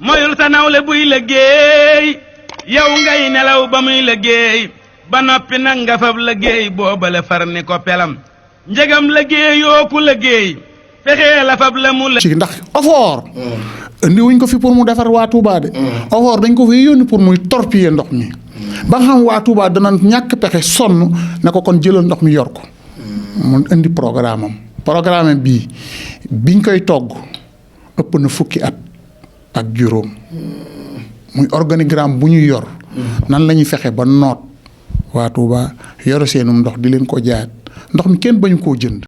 moyul sa nawle buy liggéey yow ngay nelaw ba muy liggéey ba noppi nag nga fab liggéey boobale far ni ko pelam njegam liggéeyoo ku liggéey fexee la fab la mu la ci ndax OFOR indi wuñ ko fi pour mu defar waa Touba de OFOR dañ ko fi yónni pour muy torpiller ndox mi ba nga xam waa Touba dana ñàkk pexe sonn ne ko kon jëlal ndox mi yor ko mu indi programme bii biñ koy togg ëpp na fukki at ak juróom muy organigramme bu ñuy yor nan la ñuy fexe ba noot waa Touba yore seenum ndox di leen ko jaayaat ndox mi kenn bañu koo jënd.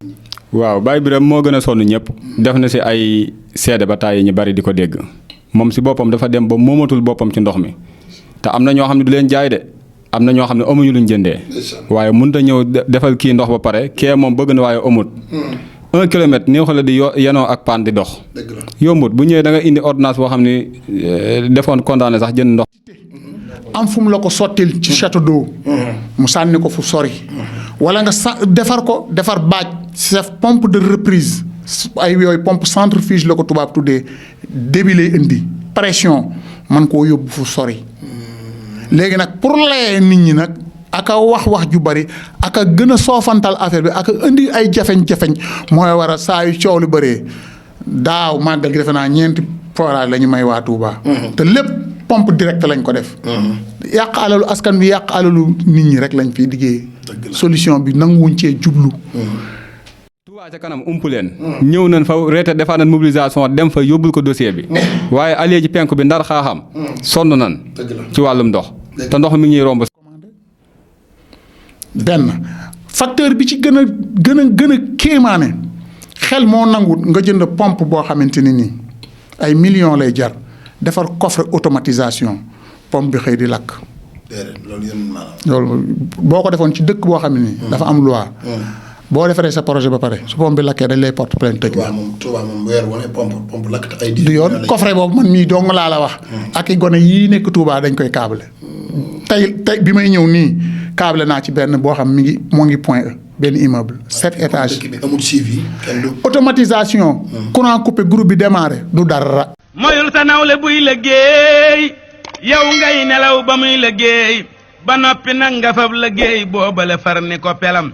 waaw Baye Birame moo gën a sonn ñëpp def na si ay seede ba tàyyi ñu bari di ko dégg moom si boppam dafa dem ba moomatul boppam ci ndox mi te am na ñoo xam ne du leen jaay de am na ñoo xam ne amuñu luñ jëndee waaye mënut a ñëw defal kii ndox ba pare kee moom bëgg na waaye amut 1 kilomètre néew xale di yenoo ak paan di dox yombut bu ñëwee da nga indi ordonnance boo xam ne defoon condamné sax jënd ndox am fu mu la ko sottil ci château d'eau mu sànni ko fu sori wala nga defar baaj chef pompe de reprise ay yooyu pompe centrifuge la ko tubaab tuddee débit lay indi pression man koo yóbbu fu sori léegi nag pour layee nit ñi nag aka wax ju bari aka gën a soofantal affaire bi aka indi ay jafeñ-jafeñ mooy war a saa yu coow lu bëree daaw màggal gi defe naa 4 forage la ñu may waa Touba te lépp pompe direct lañ ko def yàq alalu askan bi yàq alalu nit ñi rek lañ fiy liggéey solution bi nanguwuñ cee jublu Touba ca kanam ump leen ñëw nañ fa reete defaa nañ mobilisation dem fa yóbbul ko dossier bi waaye allié ji penku bi ndar xaaxam sonn nañ ci wàllum ndox te ndox mi ngi ñuy romb benn facteur bi ci gën a kéemaane xel moo nangut nga jënd pompe boo xamante ni nii ay millions lay jar defar coffre automatisation pompe bi xëy di lakk. loolu boo ko defoon ci dëkk boo xam ne nii. dafa am loi. boo defaree sa projet ba pare su pompe bi lakkee dañ lay porte plainte tëj la. Touba moom weer wu ne pompe lakk te ay. du yoon coffre boobu man mii dong laa la wax. ak i gone yii nekk Touba dañ koy câble. tey bi may ñëw nii câble naa ci benn boo xam moo ngi point E benn immeuble 7 étages. amul suivi. automatisation. courant coupé groupe bi démarré du dara. moyul sa nawle buy liggéey yow ngay nelaw ba muy liggéey ba noppi nag nga fab liggéey boobale far ni ko pelam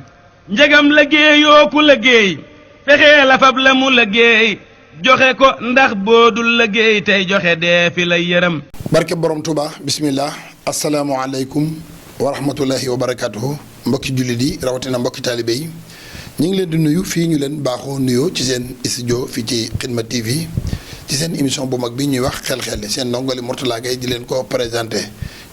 njegam liggéeyoo ku liggéey fexee la fab la mu liggéey joxe ko ndax boo dul liggéey tey joxe dee fi la yërëm. barke borom Touba bismillah asalaamualeykum wa rahmatullahi wa barakatuhu mbokki jullit yi rawatina mbokki taalibe yi ñu ngi leen di nuyu fii ñu leen baaxoo nuyoo ci seen studio fii ci Xidma TV ci seen émission bu mag bi ñuy wax xel-xel seen ndongali Mourtala Gaye di leen ko présenté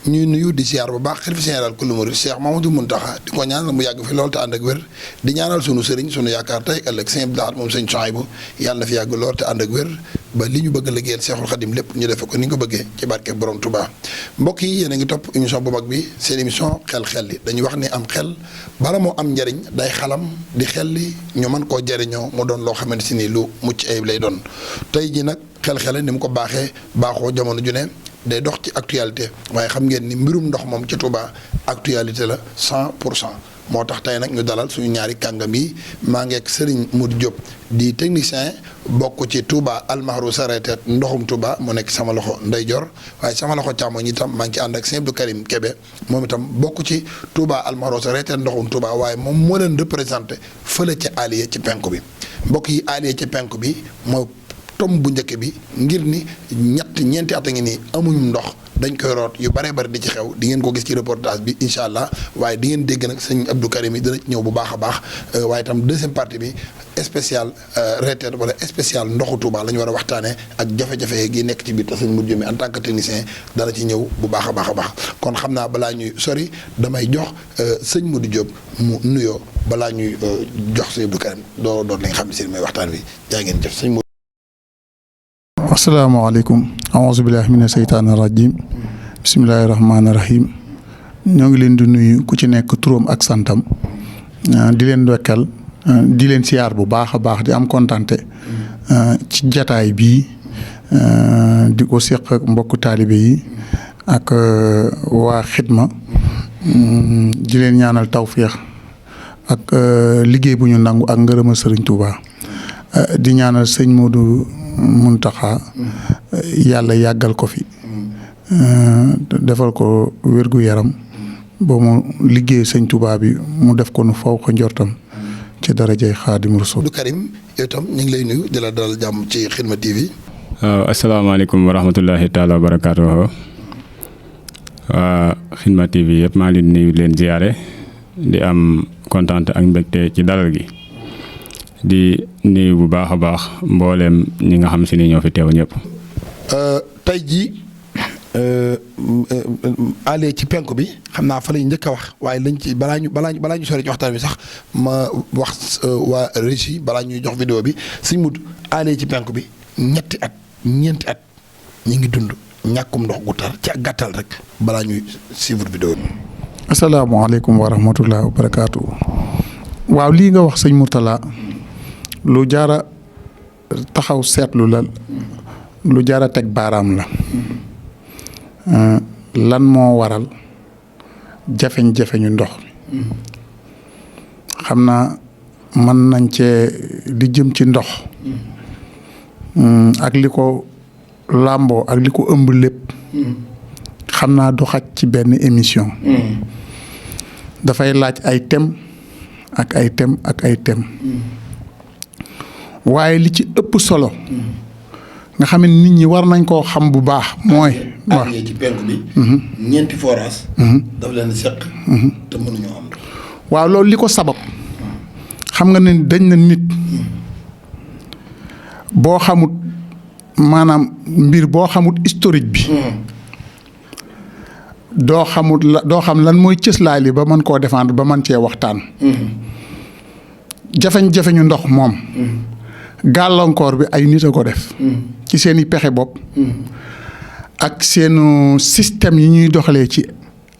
ñuy nuyu di siyaar bu baax xalifa général kullu murid Cheikh Mamadou Mountakha di ko ñaanal mu yàgg fi lool te ànd ak wér di ñaanal sunu sëriñ sunu yaakaar tey ëllëg sëñ Abdou Lahad moom sëñ Souhaïbou yàlla na fi yàgg lool te ànd ak wér ba li ñu bëgg a liggéeyal Cheikhul Khadim lépp ñu defe ko ni nga ko bëggee ci barke borom Touba mbokk yi yéen a ngi topp émission bu mag bi seen émission xel-xel li dañuy wax ni am xel bala moo am njariñ day xalam di xel li ñu mën koo jariñoo mu doon loo xamante si ni lu mucc ayib lay doon tey ji nag xel-xel ni mu ko baaxoo jamono ju ne day dox ci actualité waaye xam ngeen ni mbirum ndox moom ci Touba actualité la 100% moo tax tey nag ñu dalal suñu ñaari kàngam yi maa ngi ak Serigne Modou Diop di technicien bokk ci Touba Almahru Saretet ndoxum Touba mu nekk sama loxo ndeyjoor waaye sama loxo càmmoñ itam maa ngi ci ànd ak Sëñ Abdou Karim Kébé moom itam bokk ci Touba Almahru Saretet ndoxum Touba waaye moom moo leen représenté fële ci Alié ci penku bi mbokk yi Alié ci penku bi moo tom bu njëkk bi ngir ni ñeenti at a ngi nii amuñu ndox dañ koy root yu bare bari di ci xew di ngeen ko gis ci reportage bi incha allah waaye di ngeen dégg nag sëñ Abdou Karim yi dina ci ñëw bu baax a baax waaye itam deuxième partie bi spécial retraite wala spécial ndoxu Touba la ñu war a waxtaanee ak jafe-jafe gi nekk ci biir te sëñ Modou Diop mi en tant que technicien dana ci ñëw bu baax a baax a baax kon xam naa balaa ñuy sori damay jox sëñ Modou Diop mu nuyoo balaa ñuy jox sëñ Abdou Karim doon li nga xam ne si may waxtaan wi jaa ngeen jëf sëñ Modou. asalaamaaleykum aouzu billahi mina seytaani rajim bisimilahi rahmaani rahim ñoo ngi leen di nuyu ku ci nekk turam ak santam di leen wekkal di leen siyaar bu baax a baax di am kontante ci jataay bii di ko seq ak mbokku taalibe yi ak waa Xidma di leen ñaanal tawféex ak liggéey bu ñu nangu ak ngërëma Sëriñ Tuuba di ñaanal sëñ Modou Mountakha yàlla yàggal ko fi defal ko wér-gu-yaram ba mu liggéey sëñ Tuubaa bi mu def ko nu faw ko njortam ci darajay Xaadim Rasul. Abdou Karim yow itam ñu ngi lay nuyu di la dalal jàmm ci Xidma TV. waaw asalaamaaleykum wa rahmatullahi taala wa barakaatuhu. waa Xidma TV yëpp maa ngi leen di nuyu leen ziyaare di am kontaan ak mbégte ci dalal gi di nuyu bu baax a baax mbooleem ñi nga xam si ni ñoo fi teew ñëpp. tey jii ale ci penku bi xam naa fa la ñu njëkk a wax waaye lañ ci balaa ñu sori ci waxtaan bi sax ma wax waa régie balaa ñuy jox vidéo bi suñ mut ale ci penku bi ñetti at ñeenti at ñi ngi dund ñàkkum ndox gu tar ci ak gàttal rek balaa ñuy suivre vidéo bi. asalaamaaleykum wa rahmatulah wa barakaatu. waaw lii nga wax sëñ Mourtala lu jaara taxaw seetlu la lu jaara teg baaraam la. lan moo waral jafeñ-jafeñu ndox xam naa mën nañ cee di jëm ci ndox ak li ko làmboo ak li ko ëmb lépp xam naa du xaj ci benn émission dafay laaj ay thème ak ay thème ak ay thème waaye li ci ëpp solo nga xam ne nit ñi war nañ koo xam bu baax mooy. waaw ci penku bi. ñeenti forage. daf leen seq. te mënuñoo am. waaw loolu li ko sabab xam nga ne dañ na nit boo xamut maanaam mbir boo xamut historique bi. doo xam lan mooy cëslaay li ba mën koo défendre ba mën cee waxtaan. jafeñ-jafeñu ndox moom. gàllankoor bi ay nit a ko def. ci seeni pexe bopp. ak seenu système yi ñuy doxalee ci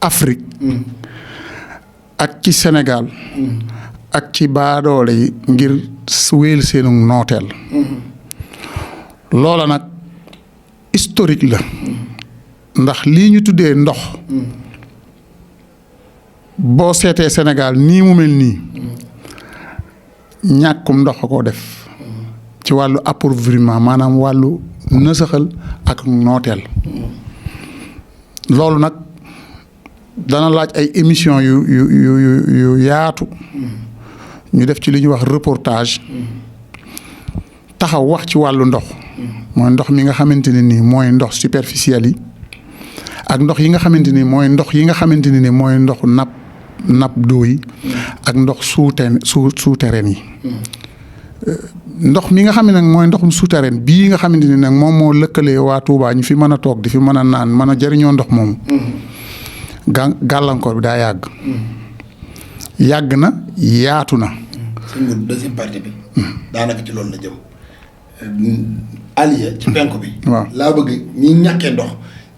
Afrique. ak ci Sénégal. ak ci baadoole yi ngir wéyal seenu nooteel. loola nag historique la. ndax lii ñu tuddee ndox. boo seetee Sénégal nii mu mel nii. ñàkkum ndox a ko def. ci wàllu approvisionnement maanaam wàllu nësaxal ak nooteel. loolu nag dana laaj ay émission yu yaatu. ñu def ci li ñuy wax reportage. taxaw wax ci wàllu ndox. mooy ndox mi nga xamante ne nii mooy ndox superficiel yi. ak ndox yi nga xamante ni mooy ndox yi nga xamante ne ni mooy ndox nappe d'eau yi. ak ndox souterrain yi. ndox mi nga xam ne nag mooy ndoxum souterrain bii nga xamante ni nag moom moo lëkkalee waa Touba ñu fi mën a toog di fi mën a naan mën a jëriñoo ndox moomu. gàllankoor bi daa yàgg. yàgg na yaatu na. suñu deuxième partie bi. daanaka ci loolu la jëm. Aliya ci penku bi. waaw laa bëgg ñi ñàkkee ndox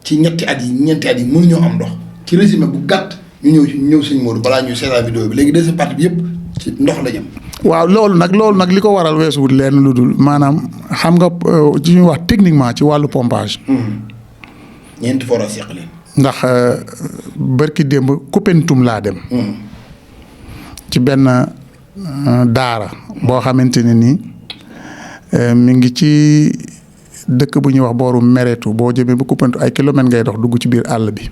ci ñetti at yi ñeenti at yi mënuñoo am ndox ci résumé bu gàtt ñu ñëw suñu Modou balaa ñuy seetaan vidéo bi léegi deuxième partie bi yëpp ci ndox la jëm. waaw loolu nag li ko waral weesuwut leen lu dul maanaam xam nga ci ñuy wax techniquement ci wàllu pompage. ñeenti forage seq leen. ndax bërki démb Koupentoum laa dem. ci benn daara boo xamante ne nii mi ngi ci dëkk bu ñuy wax booru Meretu boo jëmee ba Koupentoum ay kilomètres ngay dox dugg ci biir àll bi.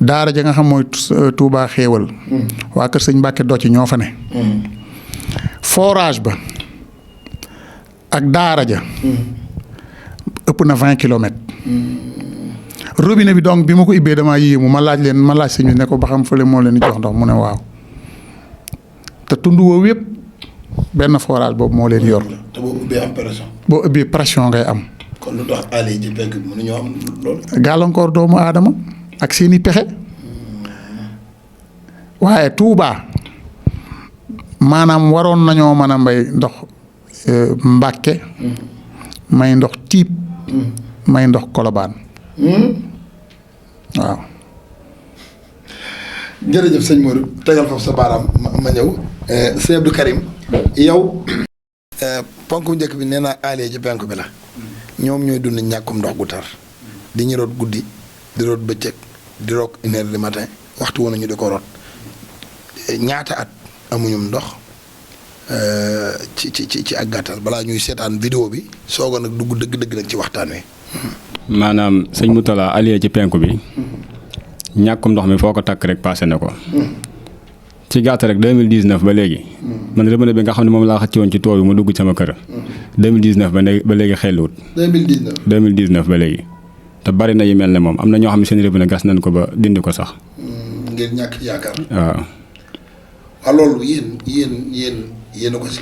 daara ja nga xam mooy Touba xéewal. waa kër sëñ Mbàkke Docc ñoo fa ne. forage ba ak daara ja ëpp na 20 kilomètres. robinet bi donc bi ma ko ibbee damaa yéemu ma laaj sëñ bi ne ko ba xam fële moo leen di jox ndox mu ne waaw te tund woowu yëpp benn forage boobu moo leen yor. te boo ubbee am pression. boo ubbee pression ngay am. kon lu tax àll yi ci penk bi mënuñoo am loolu. gàllankoor doomu aadama ak seeni pexe waaye Touba maanaam waroon nañoo mën a mbay ndox Mbàkke may ndox Tiib may ndox Kolobaan waaw. jërëjëf sëñ Modou tegal foofu sa baaraam ma ñëw sëñ Abdou Karim yow ponk bu njëkk bi nee naa aale ci penk bi la ñoom ñooy dund ñàkkum ndox gu tar di ñu root guddi di root bëccëg di root 1h du matin waxtu woon nañu di ko root ñaata at amuñum ndox ci ak gàttal balaa ñuy seetaan vidéo bi soogoon nag dugg dëgg-dëgg nag ci waxtaan wi. maanaam sëñ Moutala allié ci penku bi ñàkkum ndox mi foo ko takk rek passé na ko. ci gàtt rek 2019 ba léegi. man robinet bi nga xam ne moom laa xëcc woon ci tool bi mu dugg sama kër. 2019 ba léegi xelluwut. 2019 ba léegi. te bari na yu mel ne moom am na ñoo xam ne seen robinet gas nañ ko ba dindi ko sax. ngeen ñàkk yaakaar. waaw. waaw loolu yéen a ko si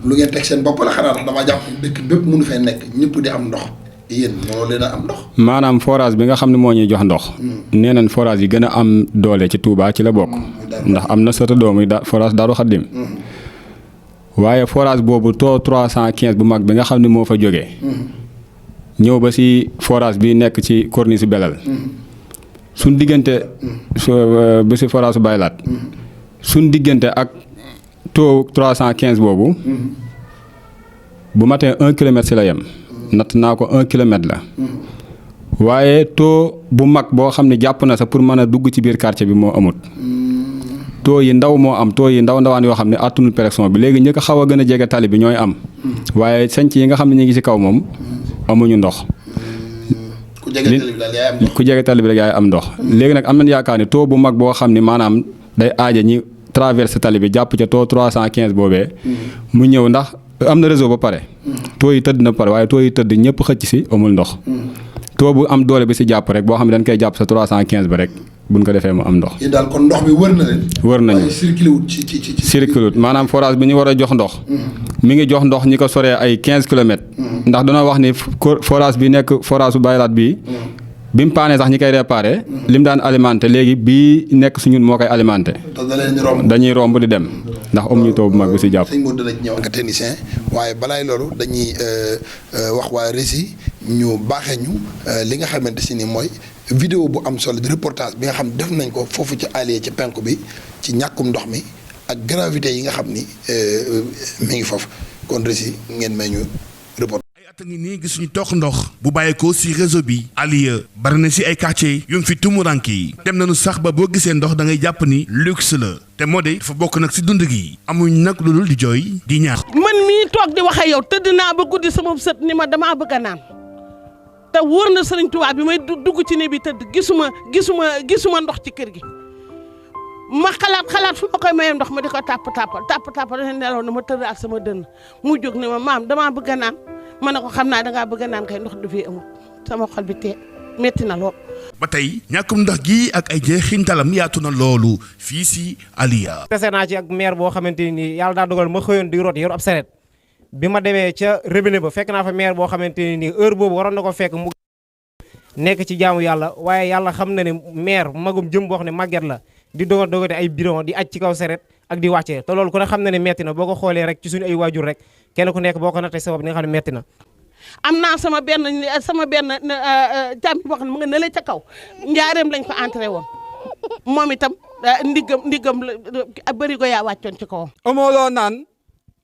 lu ngeen teg seen bopp la xanaa ndax damaa jàpp dëkk bépp mënu fee nekk ñëpp di am ndox yéen moo leen a am ndox. maanaam forage bi nga xam ne moo ñuy jox ndox. nee nañ forage yi gën a am doole ci Touba ci la bokk. ndax am na sota doomu forage Daaru Xaddim. waaye forage boobu taux 315 bu mag bi nga xam ne moo fa jógee. ñëw ba si forage bi nekk ci corniche Belal. suñ diggante ba si forage su Baylaat. suñ diggante ak taux 315 boobu. bu matee 1 kilomètre si la yem. natt naa ko 1 kilomètre la. waaye taux bu mag boo xam ne jàpp na sa pour mën a dugg ci biir quartier bi moo amut. taux yi ndaw moo am taux yi ndawaan yoo xam ne àttunul pression bi léegi ñi ko xaw a gën a jege tali bi ñooy am. waaye sanc yi nga xam ne ñu ngi ci kaw moom amuñu ndox. ku jege tali bi rek yaay am ndox. léegi nag am nañ yaakaar ne taux bu mag boo xam ne maanaam day aaja ñi traversé tali bi jàpp ca taux 315 boobee. mu ñëw ndax am na réseau ba pare. taux yi tëdd na pare waaye taux yi tëdd ñëpp xëcc si amul ndox. taux bu am doole bi si jàpp rek boo xam ne dañ koy jàpp sa 315 ba rek buñ ko defee mu am ndox. yéen daal kon ndox bi wër na leen. wër nañu waaye circulé wut ci circulé wut maanaam forage bi ñu war a jox ndox. mi ngi jox ndox ñi ko soree ay 15 kilomètres. ndax dañoo wax ni forage bi nekk forage su Baylaat bii. bi mu paanee sax ñi koy réparé. lim daan alimenté léegi bii nekk su ñun moo koy alimenté. te da leen di romb dañuy romb di dem ndax amuñu taw bu mag bi si jàpp. sëñ Modou dana ñëw nga technicien waaye balaay loolu dañuy wax waa Rési ñu baaxee ñu li nga xamante si ni mooy vidéo bu am solo di reportage bi nga xam def nañ ko foofu ci allié ci penku bi ci ñàkkum ndox mi ak gravité yi nga xam ni mi ngi foofu kon Rési ngeen may ñu reportage. te ngi nii gisuñu toog ndox bu bàyyeekoo ci réseau bi Alieu bari na ci ay quartier yu fi tumuranke yi dem nañu sax ba boo gisee ndox da ngay jàpp ni luxe la te moo de dafa bokk nag ci dund gi amuñ nag lu dul di jooy di ñaax. man mii toog di wax ak yow tëdd naa ba guddi sama sët ni ma damaa bëgg a naan te wóor na Sëriñ Tuubaa bi may dugg ci ne bi tëdd gisuma ndox ci kër gi ma xalaat fu ma koy mayee ndox ma di ko tàpp dafa nelaw na ma tëdd ak sama dënn mu jóg ne ma maam damaa bëgg a naan ma ne ko xam naa dangaa bëgg a naan kay ndox du fi amul sama xol bi tee metti na lool. ba tey ñàkkum ndox gi ak ay jeexintalam yaatu na loolu fii ci Alieu. tase naa ci ak maire boo xamante ni yàlla daa dogal ma xëyoon di root yor ab saret bi ma demee ca robinet ba fekk naa fa maire boo xamante ni heure boobu waroon na ko fekk mu nekk ci jaamu yàlla waaye yàlla xam na ne maire magum jëm boo xam ne màgget la di dogate ay bidon di aj ci kaw saret ak di wàccee te loolu ku ne xam na ne metti na boo ko xoolee rek ci suñu ay waajur rek kenn ku nekk boo ko nattee sabab ni nga xam ne metti na. am naa sama benn jàmm boo xam ne mu nga nële ca kaw njaareem lañ ko entré woon moom itam ndiggam la bëri ko yaa wàccoon ci kawam. amoo loo naan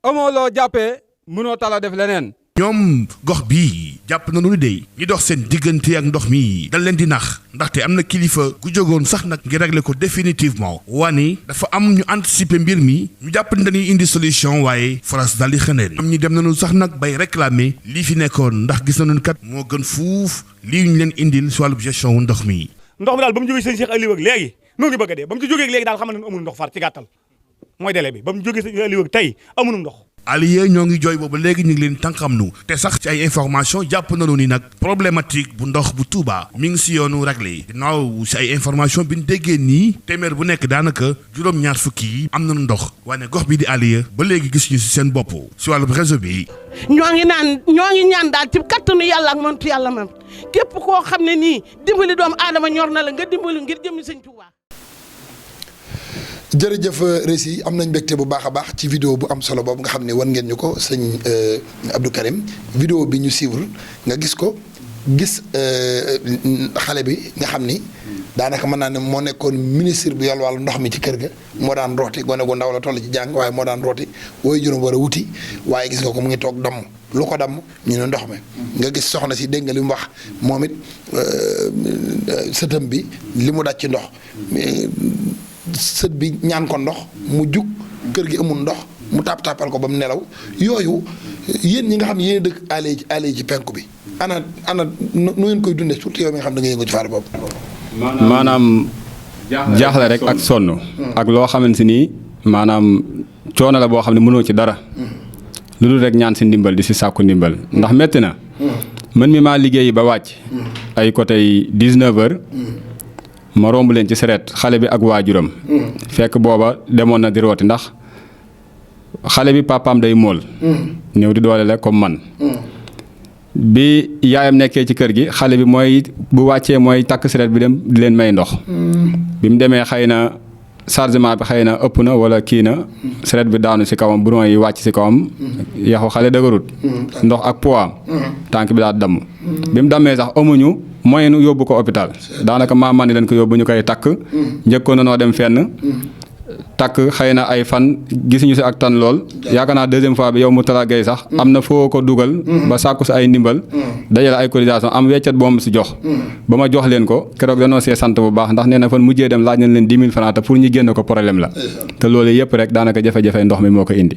amoo loo jàppee mënoo tala def leneen. ñoom gox bii jàpp nañu ni dey ñi dox seen diggante ak ndox mi dal leen di nax ndaxte am na kilifa gu jógoon sax nag ngir régler ko définitivement wani dafa am ñu anticiper mbir mi ñu jàpp ni dañuy indi solution waaye forage daal di xëneen am ñi dem nañu sax nag bay réclamer lii fi nekkoon ndax gis nañu kat moo gën fuuf lii ñu leen indil si wàllu gestion wu ndox mi. ndox mi daal ba mu jógee sëñ Cheikh Aliou ak léegi noo ngi bëgg a dee ba mu ci jógee léegi daal xam nañu amul ndox far ci gàttal mooy délai bi ba mu jógee sëñ Aliou ak tey amuñu ndox. Alieu ñoo ngi jooy boobu léegi ñu ngi leen tànqamnu te sax ci ay information jàpp nañu ni nag problématique bu ndox bu Touba mi ngi si yoonu réglé ginnaaw si ay information bi ñu déggee nii téeméer bu nekk daanaka juróom-ñaar fukki yi am nañu ndox waaye gox bi di Alieu ba léegi gis ñu si seen bopp si wàllu réseau bi. ñoo ngi ñaan daal ci kattanu yàlla ak mëntu yàlla mam képp koo xam ne nii dimbali doomu aadama ñor na la nga dimbali ngir jëmmi sëñ Touba. jërëjëf Rési am nañ mbégte bu baax a baax ci vidéo bu am solo boobu nga xam ne wan ngeen ñu ko sëñ Abdou Karim vidéo bi ñu suivre nga gis ko gis xale bi nga xam ni daanaka mën naa ne moo nekkoon ministre bi yor wàllu ndox mi ci kër ga moo daan rooti gone gu ndaw la toll ci jàng waaye moo daan rooti wooyu juróom war a wuti waaye gis nga ko mu ngi toog damm lu ko damm ñu ne ndox mi nga gis soxna si dégg nga li mu wax moom it sëtam bi li mu daj ci ndox sët bi ñaan ko ndox mu jug kër gi amul ndox mu tàppal ko ba mu nelaw yooyu yéen ñi nga xam ne yéen dëkk allee ci penku bi ana nu ngeen koy dundee surtout yow mi nga xam da nga yëngu ci faar boobu. maanaam jaaxle rek ak sonn. ak loo xamante ni maanaam coono la boo xam ne mënoo ci dara. lu dul rek ñaan si ndimbal di si sàkku ndimbal ndax metti na. man mi maa liggéeyi ba wàcc. ay côté 19h. ma romb leen ci sareet xale bi ak waajuram. fekk booba demoon na di rooti ndax xale bi papaam day mool. ñëw di doole la comme man. bi yaayam nekkee ci kër gi xale bi mooy bu wàccee mooy takk sareet bi dem di leen may ndox. bi mu demee xëy na chargement bi xëy na ëpp na wala kii na. sareet bi daanu si kawam brouillon yi wàcc si kawam. yaxu xale dëgërut. ndox ak poids am. tànk bi daal damm. bi mu dammee sax amuñu moyen nu yóbbu ko hôpital daanaka maamaan ni leen ko yóbbu ñu koy takk. njëkkoon na noo dem fenn. takk xëy na ay fan gisuñu si ak tan lool yaakaar naa deuxième fois bi yow mu talagay sax am na foo ko dugal ba sàkku si ay ndimbal dajale ay cotisation am weccat boo ma si jox ba ma jox leen ko keroog danoo see sant bu baax ndax nee na fan mujjee dem laaj nañ leen 10 000 francs te pour ñu génn ko problème la te loolu yëpp rek daanaka jafe-jafe ndox mi moo ko indi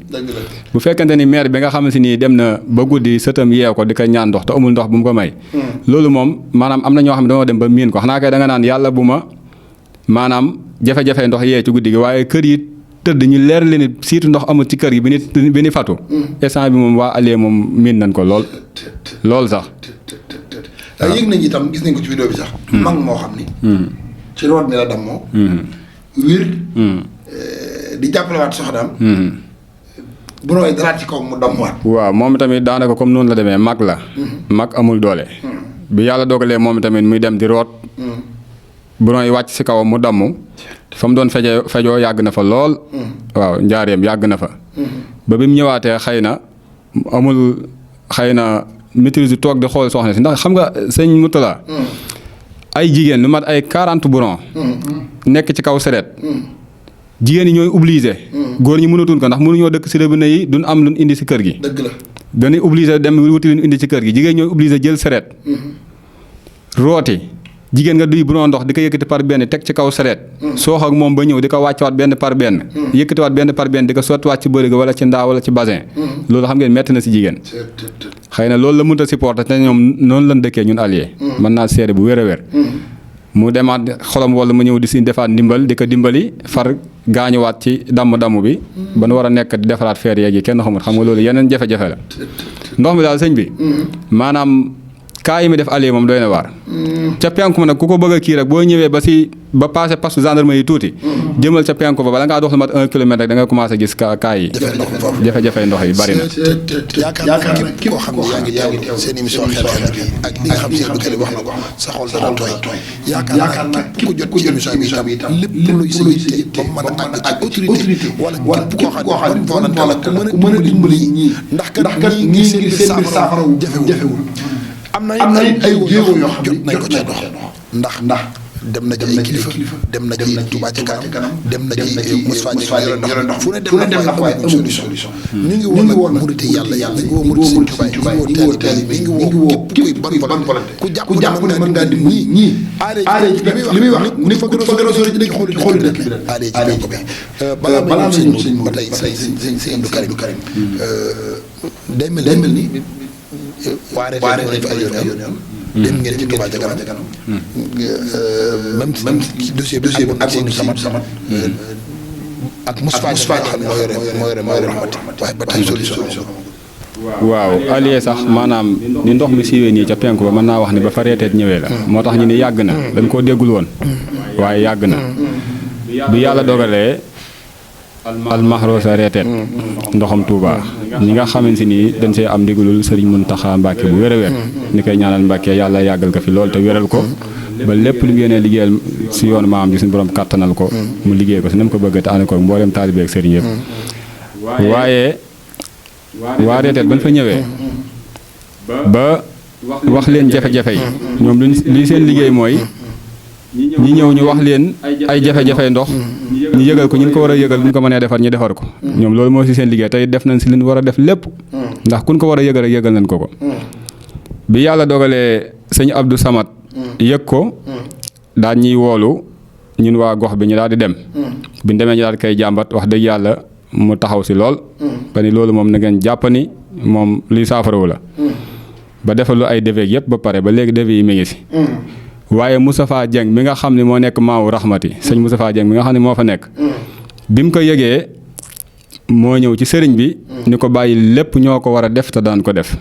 bu fekkente ni maire bi nga xam si nii dem na ba guddi sëtam yeew ko di ko ñaan ndox te amul ndox bu mu ko may loolu moom maanaam am na ñoo xam ne dañoo dem ba miin ko xanaa kay da nga naan yàlla bu ma maanaam jafe-jafe ndox yee ci guddi gi waaye kër yi tëdd ñu leer leen ni siitu ndox amul ci kër gi bi ni fatu instant bi moom waa Alieu moom miin nañ ko lool sax waaw yëg nañ itam gis nañ ko ci vidéo bi sax mag moo xam ni ci root mi la dammoo wér di jàppalewaat soxnaam bu nooy daraat ci kaw mu dammuwaat waaw moom tamit daanaka comme noonu la demee mag la mag amul doole bi yàlla dogalee moom tamit muy dem di root buron yi wàcc si kawam mu damm fa mu doon fejoo yàgg na fa lool waaw njaareem yàgg na fa ba bi mu ñëwaatee xëy na amul xëy na maîtrise toog di xool soxna si ndax xam nga sëñ Moutala ay jigéen lu mat ay 40 buron nekk ci kaw sereet jigéen ñi ñooy obligé góor ñi mënatuñ ko ndax mënuñoo dëkk si robinet yi duñ am luñ indi si kër gi dëgg la dañuy obligé dem wuti luñ indi ci kër gi jigéen ñooy obligé jël sereet rooti jigéen nga duy bu noo ndox di ko yëkkati par benn teg ci kaw sareet soox ak moom ba ñëw di ko wàccewaat benn par benn yëkkatiwaat benn par benn di ko sottiwaat ci bërigo wala ci ndaa wala ci basin loolu xam ngeen metti na si jigéen xëy na loolu la mënut a supporter te ñoom noonu lañ dëkkee ñun Alieu mën naa seede bu wér a wér mu demaat xolam wala mu ñëw di si defaat ndimbal di ko dimbali far gaañuwaat ci damm bi ba nu war a nekk di defaraat feer yeeg yi kenn xamul xam nga loolu yeneen jafe-jafe la ndox mi daal sëñ bi maanaam kaa yi mi def Alieu moom doy na waar ca penku ma nag ku ko bëgg a kii rek boo ñëwee ba passé poste gendarmerie yi tuuti jëmal ca penku ba bala ngaa dox lu mat 1 kilomètre rek da nga commencé gis kaa yi jafe-jafe ndox yi bari na yaakaar naa képp koo xam ne yaa ngi teew seen émission xel bi ak li nga xam si Abdou Karim wax na ko sa xol dana tooy yaakaar naa képp ku jot ci émission bi itam lépp luy sa yitte ba mën a àgg ci autorité wala képp koo xam ne volonté la ku mën a dimbali ñii ndax kat ñii seen saafara jafewul am na ay jéego yoo xam ne jot nañ ko ca dox ndax dem na ci ay kilifa dem na ci Touba ca kanam dem na ci Moustapha Diagne yore ndox fu ne dem na fa waaye amul solution ñu ngi woon nag murid yàlla ñu ngi woo murid Sëñ Touba ñu ngi woo taalibe yi ñu ngi woo képp kuy bonne volonté ku jàpp ne mën ngaa dimbali ñii aaree li muy wax ni fa gën a sori ci dëkk xooli dëkk bi aaree ci dëkk bi balaa sëñ ba tey sëñ Abdou Karim day mel ni waare ay yoon dem ngeen ci Touba ca kanam même dossier bu àggoon samat ak Moustapha xam ne moo yore rahmati waaye ba tey solution waaw Alieu sax maanaam ni ndox mi siiwee nii ca penku ba mën naa wax ni ba fa reeteet ñëwee la moo tax ñu ni yàgg na dañ koo déggul woon waaye yàgg na bi yàlla dogalee almahroosa reeteet ndoxam Touba ñi nga xamante ni dañ see am ndigalul Serigne Mountakha Mbacké bu wér a wér ni koy ñaanal Mbacké yàlla yàggal ko fi lool te wéral ko ba lépp lu mu yéenee liggéeyal si yoonu maam ji suñu borom kàttanal ko mu liggéey ko si nam ko bëgg te ànd ko mboolem taalibe ak sëriñ yëpp waaye waa reeteet bañ fa ñëwee ba wax leen jafe-jafe yi ñoom li seen liggéey mooy ñi ñëw ñu wax leen ay jafe-jafe ndox ñu yëgal ko ñu ko war a yëgal bu ñu ko mënee defar ñu defar ko ñoom loolu moo si seen liggéey tey def nañ si leen war a def lépp ndax kun ko war a yëgal rek yëgal nañ ko bi yàlla dogalee sëñ Abdou Samad yëg ko daal ñuy woolu ñun waa gox bi ñu daal di dem bi ñu demee ñu daal di koy jàmbat wax dëgg yàlla mu taxaw si lool ba ni loolu moom na ngeen jàpp ni moom luy saafarawu la ba defalu ay devis yëpp ba pare ba léegi devis yi mi ngi si. waaye Moustapha Dieng mi nga xam ne moo nekk maawu Rahmati sëñ Moustapha Dieng mi nga xam ne moo fa nekk. bi mu ko yëgee moo ñëw ci sëriñ bi. ni ko bàyyi lépp ñoo ko war a def te daan ko def.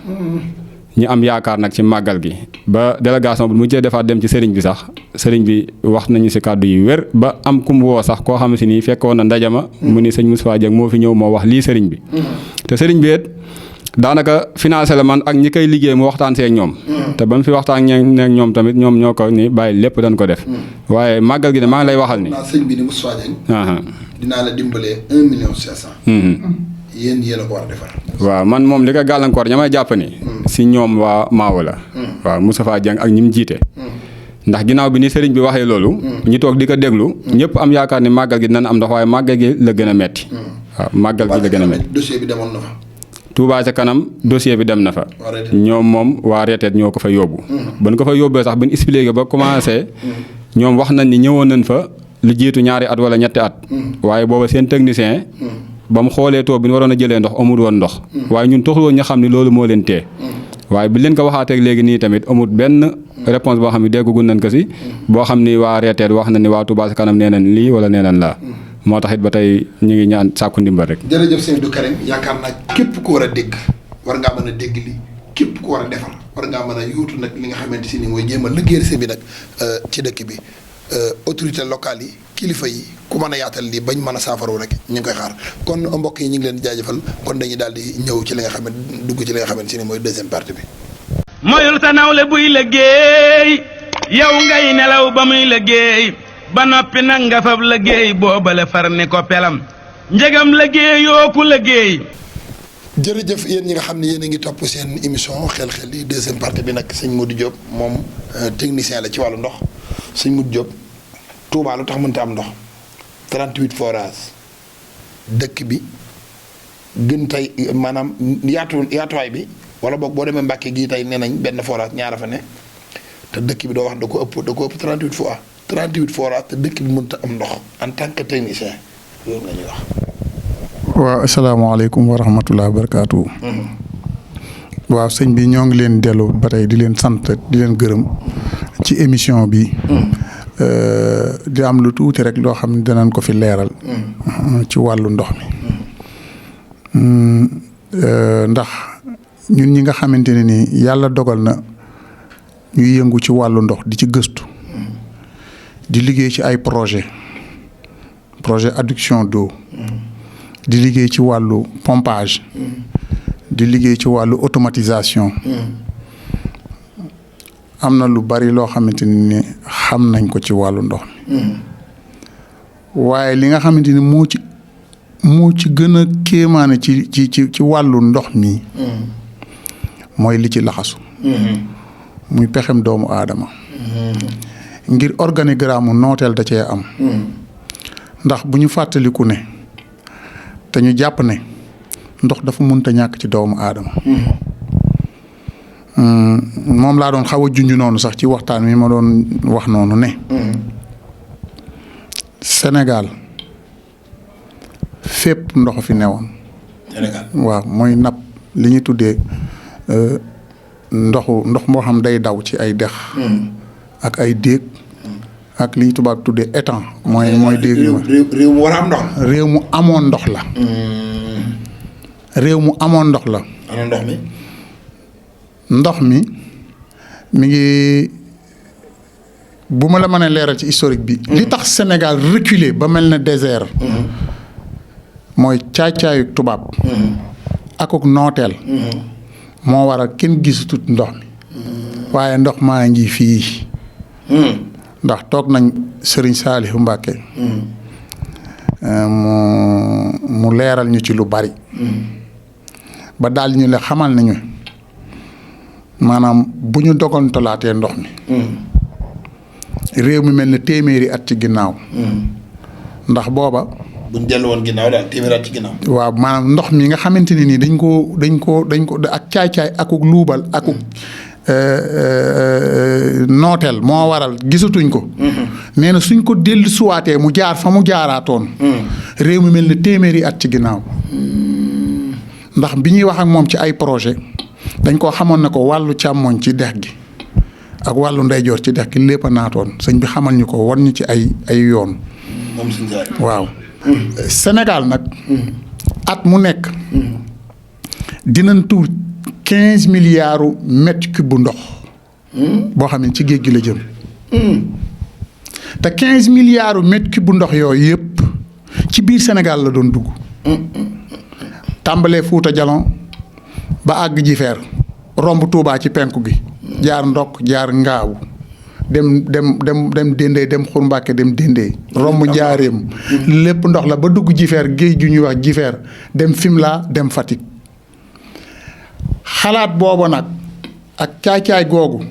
ñu am yaakaar nag ci màggal gi ba délégation bi mu cee defaat dem ci sëriñ bi sax sëriñ bi wax nañu si kàddu yi wér ba am kum woo sax koo xam si ni fekkoon na ndajama mu ni sëñ Moustapha Dieng moo fi ñëw moo wax lii sëriñ bi. te sëriñ bi it daanaka financé la man ak ñi koy liggéey mu waxtaan see ñoom. te ba mu fi waxtaan ak ñoom tamit ñoom ñoo ko ni bàyyi lépp dañ ko def. waaye màggal gi ne maa ngi lay waxal ni. sëñ bi ni Moustapha Dieng. dinaa la dimbalee 1,5 million. yéen a ko war a defar. waaw man moom li ko gàllankoor ña may jàpp ni si ñoom waa Maawo la. waaw Moustapha Dieng ak ñi mu jiite. ndax ginnaaw bi ni sëriñ bi waxee loolu. ñu toog di ko déglu. ñëpp am yaakaar ni màggal gi dinañ am ndox waaye màggal gi la gën a metti. waaw màggal gi la gën a metti. dossier bi demoon na fa. Touba ca kanam dossier bi dem na fa. ñoom moom waa reeteet ñoo ko fa yóbbu. ba ñu ko fa yóbbee sax ba ñu expliqué ba commencé. ñoom wax nañ ni ñëwoon nañ fa lu jiitu 2 at wala 3 at. waaye booba seen technicien. ba mu xoolee too bi ñu waroon a jëlee ndox amul woon ndox. waaye ñun taxul woon ñu xam ni loolu moo leen tee. waaye bi leen ko waxaateeg léegi nii tamit amul benn réponse boo xam ne déggugun nañ ko si. boo xam ni waa reeteet wax na ni waa Touba ca kanam nee nañ lii wala nee nañ laa. moo tax it ba tey ñu ngi ñaan sàkku ndimbal rek. jërëjëf sëñ Abdou Karim yaakaar naa képp ku war a dégg war ngaa mën a dégg li képp ku war a defar war ngaa mën a yuutu nag li nga xamante si ni mooy jéem a liggéeyal sëñ bi nag ci dëkk bi autorité locale yi kilifa yi ku mën a yaatal lii bañ mën a saafaru rek ñu ngi koy xaar kon mbokk yi ñu ngi leen jaajëfal kon dañuy daal di ñëw ci li nga xam ne dugg ci li nga xamante si ni mooy deuxième partie bi. moyul sa nawle buy liggéey yow ngay nelaw ba muy liggéey ba noppi nag nga fab liggéey boobale far ni ko pelam njegam liggéeyoo ku liggéey. jërëjëf yéen ñi nga xam ne yéen a ngi topp seen émission xel-xel yi deuxième partie bi nag sëñ Modou Diop moom technicien la ci wàllu ndox sëñ Modou Diop Touba lu tax mënta am ndox 38 forages dëkk bi gën tey maanaam yaatuwaay bi wala boog boo demee Mbàkke gii tey nee nañ benn forage ñaara fa ne te dëkk bi doo wax da ko ëpp 38 fois 38 forages te dëkk bi mënta am ndox en tant que technicien loolu la ñuy wax. waaw asalaamaaleykum wa rahmatulah barakaatu. waaw sëñ bi ñoo ngi leen dellu ba tey di leen sant di leen gërëm ci émission bi. di am lu tuuti rek loo xam ne danañ ko fi leeral. ci wàllu ndox mi. ndax ñun ñi nga xamante ne ni yàlla dogal na ñuy yëngu ci wàllu ndox di ci gëstu. di liggéey ci ay projet adduction d'eau. di liggéey ci wàllu pompage. di liggéey ci wàllu automatisation. am na lu bari loo xamante ni xam nañ ko ci wàllu ndox mi. waaye li nga xamante ni moo ci gën a kéemaane ci wàllu ndox mi. mooy li ci laxasu. muy pexem doomu aadama. ngir organigramme nooteel da cee am. ndax bu ñu fàttaliku ne. te ñu jàpp ne ndox dafa mënta ñàkk ci doomu aadama. moom laa doon xaw a junj noonu sax ci waxtaan wi ma doon wax noonu ne. Sénégal fépp ndox fi newoon. Sénégal waaw mooy napp li ñu tuddee ndox moo xam day daw ci ay dex. ak ay déeg. ak li tubaab tuddee étang mooy déeg yi réew mu war a am ndox. réew mu amoon ndox la. réew mu amoon ndox la. ana ndox mi. ndox mi ngi bu ma la mënee leeral ci historique bi. li tax Sénégal reculé ba mel ne désert. mooy caay-caayu tubaab. akuk nooteel. moo waral kenn gisatut ndox mi. waaye ndox maa ngi fii. ndax toog nañ Serigne Saliou Mbacké. mu leeral ñu ci lu bari. ba daal ñu le xamal nañu maanaam bu ñu dogantalaatee ndox mi. réew mi mel ne téeméeri at ci ginnaaw. ndax booba. bu ñu dellu woon ginnaaw daal téeméeri at ci ginnaaw. waaw maanaam ndox mi nga xamante ne ni dañ ko ak caay-caay akuk luubal akuk. nooteel moo waral gisatuñ ko. nee na suñ ko dellu suwaatee mu jaar fa mu jaaraatoon. réew mi mel ne téeméeri at ci ginnaaw. ndax bi ñuy wax ak moom ci ay projet dañ koo xamoon ne ko wàllu càmmoñ ci dex gi ak wàllu ndeyjoor ci dex gi lépp a naatoon sëñ bi xamal ñu ko wan ñu ci ay yoon. moom sëñ Saaliw. waaw. Sénégal nag. at mu nekk. dinañ tuur 15 milliards mètres cubes bu ndox. boo xam ne ci géej gi la jëm. te 15 milliards mètres cubes bu ndox yooyu yëpp ci biir Sénégal la doon dugg. tàmbalee Fuuta Jalon ba àgg Jifeer romb Touba ci penku gi. jaar Ndok jaar Ngaawu dem Dendey dem Xur Mbàkke dem Dendey romb Njaaréem lépp ndox la ba dugg Jifeer géej gi ñuy wax Jifeer dem Fimela dem Fatick. xalaat boobu nag ak caay-caay googu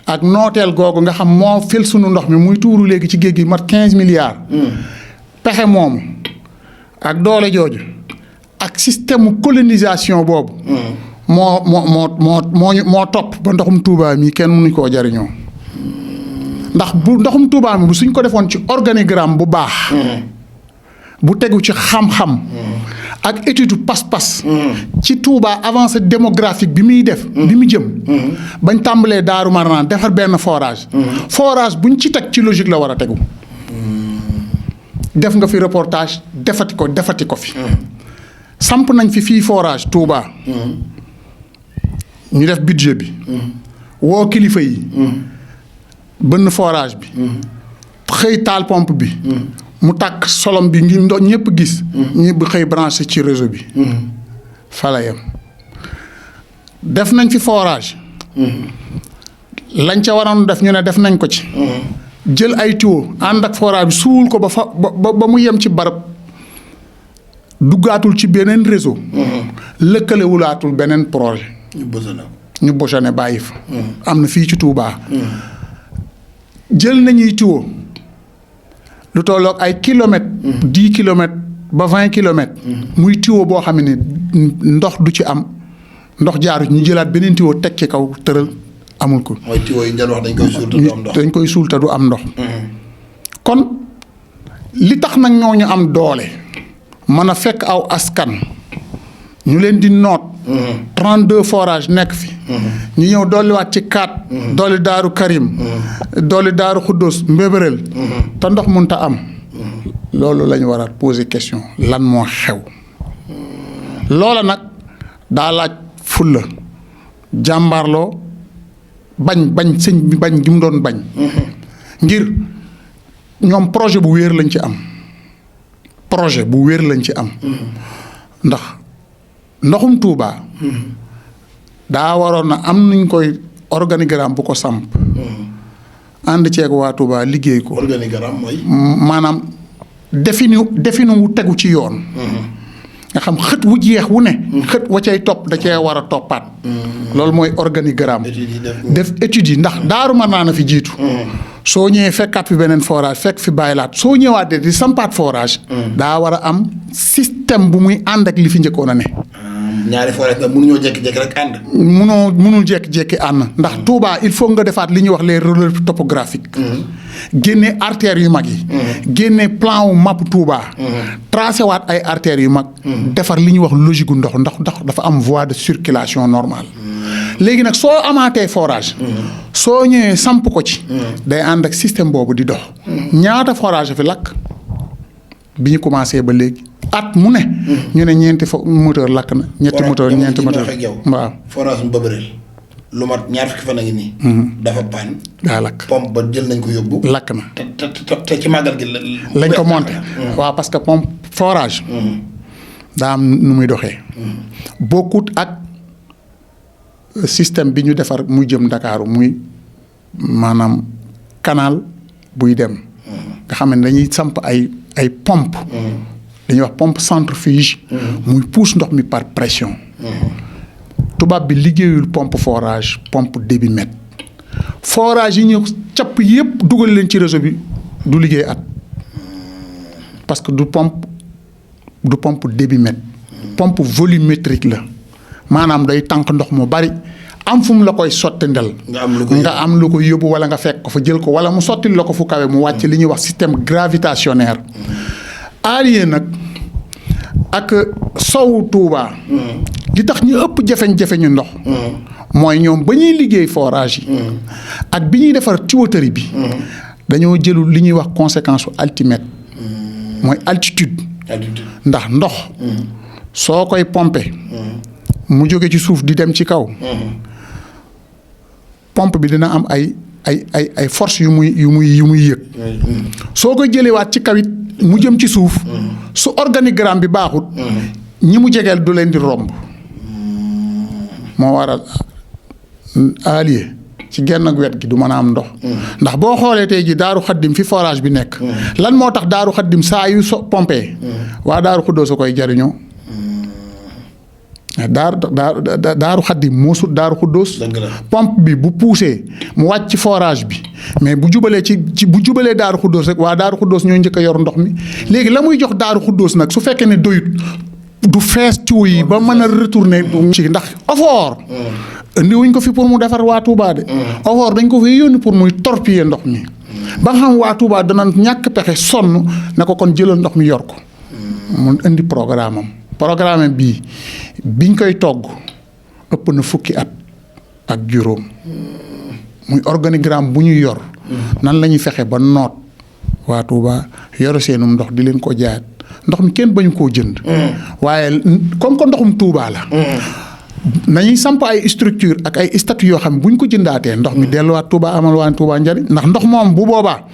ak nooteel googu nga xam moo fil sunu ndox mi muy tuuru léegi ci géej gi mat 15 milliards. pexe moomu ak doole jooju ak système colonisation boobu. moo topp ba ndoxum Touba mi kenn mënuñ koo jariñoo ndax bu ndoxum Touba mi bu suñ ko defoon ci organigramme bu baax. bu tegu ci xam-xam. ak étude pas-pas. ci Touba avancée démographique bi muy def. bi mu jëm. bañ tàmbalee Daaru Marnaan defar benn forage. forage buñ ci teg ci logique la war a tegu. def nga fi reportage defati ko fi. samp nañ fi fii forage Touba. ñu def budget bi. woo kilifa yi. bënn forage bi. xëy taal pompe bi. mu tàkk solom bi ngi ndox ñëpp gis. ñëpp xëy branché ci réseau bi. fa la yem def nañ fi forage. lañ ca waroon def ñu ne def nañ ko ci. jël ay tuyau ànd ak forage bi suul ko ba mu yem ci barab duggaatul ci beneen réseau. lëkkalewulaatul beneen projet. ñu bosone bàyyi fa. am na fii ci Touba. jël nañuy tuyau lu tolloog ay kilomètres. 10 kilomètres ba 20 kilomètres. muy tuyau boo xam ne ndox du ci am ndox jaaru ñu jëlaat beneen tuyau teg ci kaw tëral amul ko. mooy tuyau yi ngeen wax dañ koy suul te du am ndox. dañ koy suul te du am ndox. kon li tax nag ñoo ñu am doole mën a fekk aw askan ñu leen di noot. 32 forages nekk fi. ñu ñëw dolliwaat ci 4. dolli Daaru Karim. dolli Daaru Xuddoos Mbébérél. te ndox mënta am. loolu la ñu war a poser question lan moo xew. loola nag daa laaj fulla jàmbaarloo bañ sëñ bi bañ gi mu doon bañ. ngir ñoom projet bu wéer lañ ci am. projet bu wéer lañ ci am. ndax ndoxum Touba. daa waroon na am nuñ koy organigramme bu ko samp. ànd ceeg waa Touba liggéey ko. organigramme mooy. maanaam definu wu tegu ci yoon. nga xam xët wu jeex wu ne. xët wa cay topp da cee war a toppaat. loolu mooy organigramme. def études yi ndax Daaru Marnaan a fi jiitu. soo ñëwee fekkaat fi beneen forage fekk fi bàyyilaat soo ñëwaatee di sampaat forage. daa war a am système bu muy ànd ak li fi njëkkoon a ne. ñaari forage nag mënuñoo jékki-jékki rek ànd. mënul jékki-jékki ànd ndax Touba il faut nga defaat li ñuy wax les relevés topographiques. génne artères yu mag yi. génne plan wu map Touba. tracé waat ay artères yu mag. defar li ñuy wax logique gu ndox dafa am voie de circulation normale. léegi nag soo amaatee forage. soo ñëwee samp ko ci. day ànd ak système boobu di dox. ñaata forage fi lakk bi ñu commencé ba léegi. at mu ne. ñu ne ñeenti moteur lakk na. ñetti moteur ñeenti moteur waaw. forage mu Mbébérél lu mat ñaar fukki fan a ngi nii. dafa paan. daa lakk pompe ba jël nañ ko yóbbu. lakk na te ci màggal gi lañ ko monté. waaw parce que pompe forage. daa am nu muy doxee. bokkut ak système bi ñu defar muy jëm Ndakaaru muy maanaam canal buy dem. nga xam ne dañuy samp ay pompe dañuy wax pompe centrifuge. muy pousse ndox mi par pression. tubaab bi liggéeyul pompe forage pompe débitmètre. forage yi ñu capp yëpp dugal leen ci réseau bi du liggéey at. parce que du pompe débitmètre. pompe volumétrique la maanaam day tànk ndox mu bari am fu mu la koy sottindel nga am lu ko yóbbu wala nga fekk ko fa jël ko wala mu sottil la ko fu kawe mu wàcc li ñuy wax système gravitationnaire. allié nag ak sowu Touba. li tax ñu ëpp jafeñ-jafeñu ndox. mooy ñoom ba ñuy liggéey forage yi. ak bi ñuy defar tuyauterie bi. dañoo jëlul li ñuy wax conséquence su altimètre. mooy altitude. ndax ndox. soo koy pomper. mu jóge ci suuf di dem ci kaw. pompe bi dina am ay force yu muy yëg. soo ko jëlewaat ci kawit mu jëm ci suuf. su organigramme bi baaxut. ñi mu jegeel du leen di romb. moo waral allié ci genn ak wet gi du mën a am ndox. ndax boo xoolee tey ji Daaru Xaddim fi forage bi nekk. lan moo tax Daaru Xaddim saa yu pompé. waa Daaru Xuddoos a koy jariñoo. Daaru Xaddim moo sut Daaru Xuddoos. pompe bi bu poussé mu wàcc ci forage bi mais bu jubalee bu jubalee Daaru Xuddoos rek waa Daaru Xuddoos ñooy njëkk a yor ndox mi léegi la muy jox Daaru Xuddoos nag su fekkee ne doyut du fees tuyau yi ba mën a retourner ci ndax OFOR. indi wuñ ko fi pour mu defar waa Touba de. OFOR dañ ko fi yónni pour muy torpiller ndox mi. ba nga xam waa Touba dana ñàkk pexe sonn na ko kon jëlal ndox mi yor ko. mu indi programme am. programme bii biñ koy togg ëpp na fukki at ak juróom muy organigramme bu ñuy yor nan la ñuy fexe ba noot waa Touba yore seenum ndox di leen ko jaayaat ndox mi kenn bañu koo jënd. waaye comme que ndoxum Touba la. nañuy samp ay structure ak ay statut yoo xam ne bu ñu ko jëndaatee ndox mi delluwaat Touba amal waa Touba njariñ ndax ndox moom bu boobaa.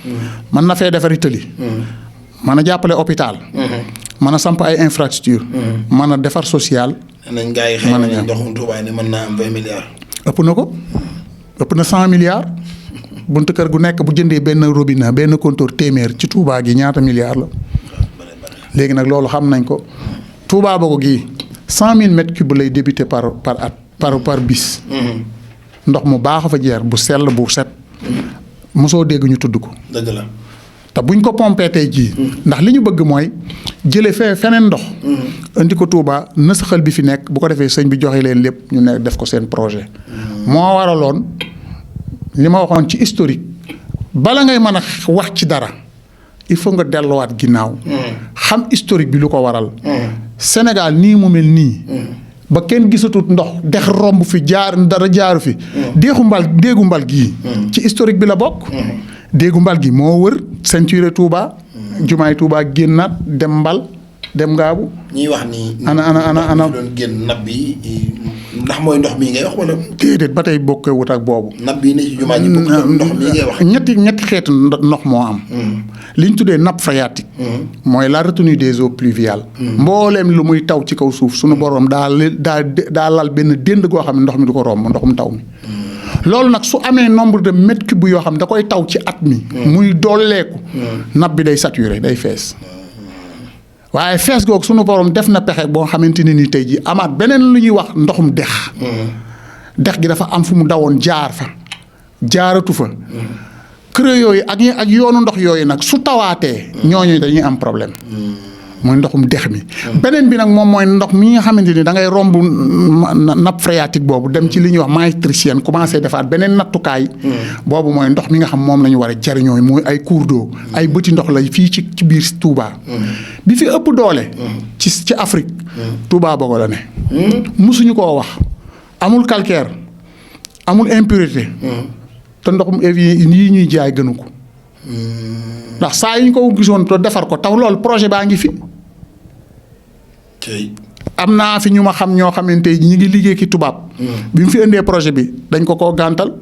mën na fee defari tëli. mën a jàppale hôpital. mën a samp ay infrastructure mën a defar social. nañ gaa yi xëy na ndoxum Touba ni mën naa am 20 milliards. ëpp na ko ëpp na 100 milliards buntu kër gu nekk bu jëndee benn robinet benn compteur téeméer ci Touba gi ñaata milliards la. léegi nag loolu xam nañ ko Touba ba ko gii 100 000 mètres cubes lay débuté par at par bis. ndox mu baax a fa jeer bu sell bu set. mosoo dégg ñu tudd ko. dëgg la. te buñ ko pompé tey jii. ndax li ñu bëgg mooy jële feneen ndox. indi ko Touba nasaxal bi fi nekk bu ko defee sëñ bi joxe leen lépp ñu ne def ko seen projet. moo waraloon li ma waxoon ci historique bala ngay mën a wax ci dara il faut nga delluwaat ginnaaw. xam historique bi lu ko waral. Sénégal nii mu mel nii. ba kenn gisatut ndox dex romb fi dara jaaru fi. déegu mbal gii. ci historique bi la bokk. déegu mbal gi moo wër ceinture Touba. jumaay Touba génnaat dem mbal dem ngaabu. ñuy wax ni. ana doon génn nab bi ndax mooy ndox mi ngay wax wala. déedéet ba tey bokkee wut ak boobu. nab bi ne ci jumaa ji bokk ndox mi ngay wax. ñetti xeetu ndox moo am. li ñu tuddee nappe phréatique. mooy la retenue des eaux pluviales. mbooleem lu muy taw ci kaw suuf suñu borom daa lal benn dénd goo xam ne ndox mi du ko romb ndoxum taw mi. loolu nag su amee nombre de mètres cubes yoo xam da koy taw ci at mi. muy dooleeku. nappe bi day saturé day fees. waaye fees googu sunu borom def na pexe boo xamante ne ni tey jii amaat beneen lu ñuy wax ndoxum dex. dex gi dafa am fu mu dawoon jaar fa jaaratu fa. kër yooyu ak yoonu ndox yooyu nag su tawaatee. ñooñu dañuy am problème. mooy ndoxum dex mi. beneen bi nag moom mooy ndox mi nga xamante ni da ngay romb nappe phréatique boobu dem ci li ñuy wax maastrichtienne commencé defaat beneen nattukaay. boobu mooy ndox mi nga xam moom la ñu war a jariñoo mooy ay cours d'eau ay bëti ndox la fii ci biir Touba. bi fi ëpp doole. ci Afrique. Touba Bogo la ne. musuñu koo wax amul calcaire amul impurité. te ndoxum yi ñuy jaay gënu ko. ndax saa yi ñu ko gisoon te defar ko taw loolu projet baa ngi fi. am naa fi ñu ma xam ñoo xamante ñi ngi liggéey ki tubaab. bi mu fi indee projet bi dañ ko koo gàntal.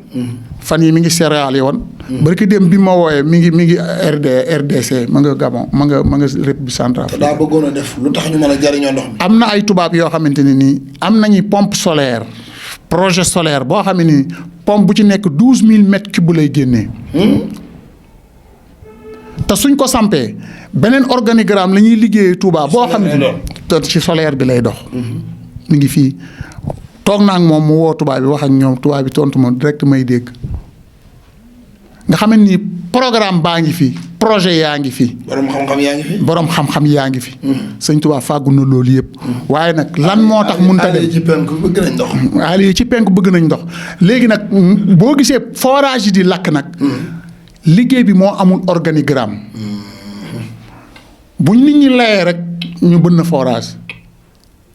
fan yi mi ngi céréales yi woon. barki dem bi ma wooyee mi ngi RDC ma nga Gabon ma nga République centrafricaine. daa bëggoon a def lu tax ñu mën a jariñoo ndox mi. am na ay tubaab yoo xamante ne nii am nañu pompe solaire projet solaire boo xam ne nii pompe bu ci nekk 12000 mètres cubes lay génnee. te suñ ko sampee beneen organigramme la ñuy liggéeyee Touba boo xam ne te ci solaire bi lay dox. mi ngi fii toog naa ak moom mu woo tubaab bi wax ak ñoom tubaab bi tontu ma direct may dégg nga xam ne ni programme baa ngi fi projet yaa ngi fi. borom xam-xam yaa ngi fi. borom xam-xam yaa ngi fi. sëñ Touba fàggu na loolu yëpp. waaye nag lan moo tax mënut a dem ci penku bëgg nañ ndox. yi ci penku bëgg nañ ndox léegi nag boo gisee forage yi di lakk nag. liggéey bi moo amul organigramme. buñ nit ñi layee rek ñu bënn forage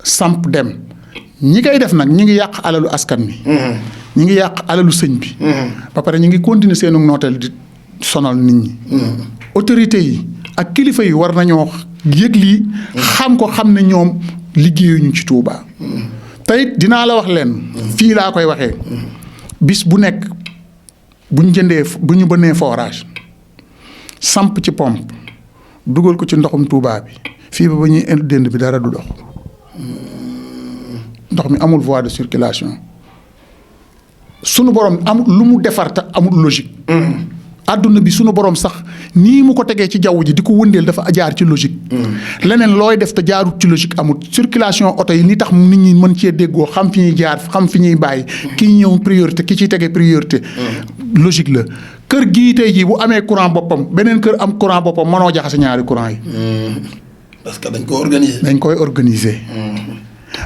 samp dem ñi koy def nag ñi ngi yàq alalu askan bi. ñi ngi yàq alalu sëñ bi. ba pare ñi ngi continuer seenu nooteel di sonal nit ñi. autorité yi ak kilifa yi war nañoo yëg lii. xam ko xam ne ñoom liggéeyuñu ci Touba. tey dinaa la wax leen. fii laa koy waxee. bis bu nekk bu ñu bënnee forage samp ci pompe dugal ko ci ndoxum Touba bi fii ba ñuy dënd bi dara du dox. ndox mi amul voie de circulation sunu borom amul lu mu defar te amul logique. àdduna bi sunu borom sax nii mu ko tegee ci jaww ji di ko wëndeel dafa jaar ci logique. leneen looy def te jaarut ci logique amul circulation oto yi ni tax nit ñi mën cee déggoo xam fi ñuy jaar xam fi ñuy bàyyi. kii ñëw priorité ki ciy tegee priorité. logique la kër gii tey jii bu amee courant boppam beneen kër am courant boppam mënoo jaxase ñaari courant yi. parce que dañ ko organiser. dañ koy organiser.